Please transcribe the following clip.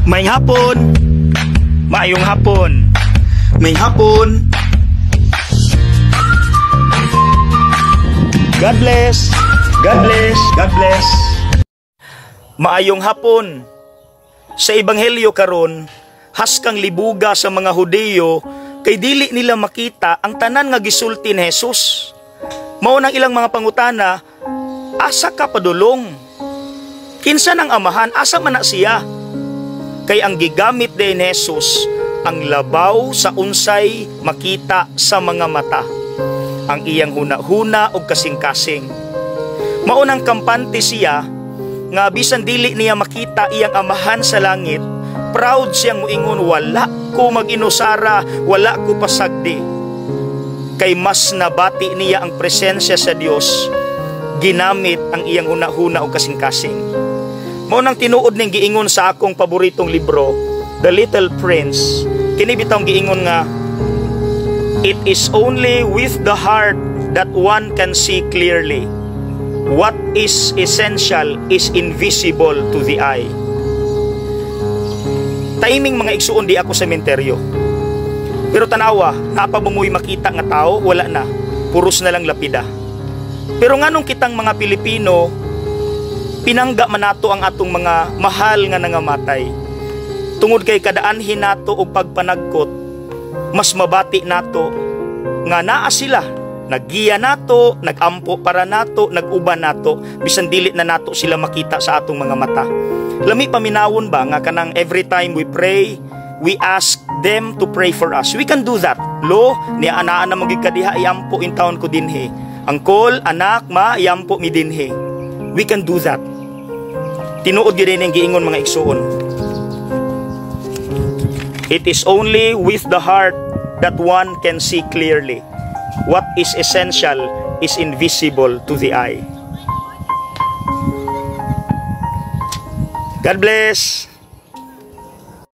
Maayong hapon. Maayong hapon. Maayong hapon. God bless. God bless. God bless. Maayong hapon. Sa ebanghelyo karon, haskang libuga sa mga Hudiyo kay dili nila makita ang tanan nga gisulti ni Jesus. Mao nang ilang mga pangutana, asa ka padulong? Kinsa nang amahan, asa man na siya? Kay ang gigamit din ni Jesus ang labaw sa unsay makita sa mga mata, ang iyang huna-huna og kasing-kasing. Mao nang kampante siya nga bisan dili niya makita iyang amahan sa langit, proud siyang muingon, wala ko mag-inusara, wala ko pasagdi. Kay mas nabati niya ang presensya sa Dios, ginamit ang iyang huna-huna og kasing-kasing. Mao nang tinuod ning giingon sa akong paboritong libro, The Little Prince. Kini bitawng giingon nga, "It is only with the heart that one can see clearly. What is essential is invisible to the eye." Timing, mga igsuon, di ako sa sementeryo. Pero tanawa, napabumoy makita nga tao, wala na. Puros na lang lapida. Pero nganong kitang mga Pilipino, pinangga man nato ang atong mga mahal nga nangamatay? Tungod kay kadaanhin nato og pagpanagkot, mas mabati nato nga naa sila, naggiya nato, nagampo para nato, naguban nato, bisan dili na nato sila makita sa atong mga mata. Lami paminawon ba nga kanang every time we pray, we ask them to pray for us. We can do that. Lo, niya anaan na magig kadiha, iampo in town ko dinhi. Angkol, anak, ma, iampo mi dinhi. We can do that. Tinuod gyud ning giingon, mga igsuon. "It is only with the heart that one can see clearly. What is essential is invisible to the eye." God bless.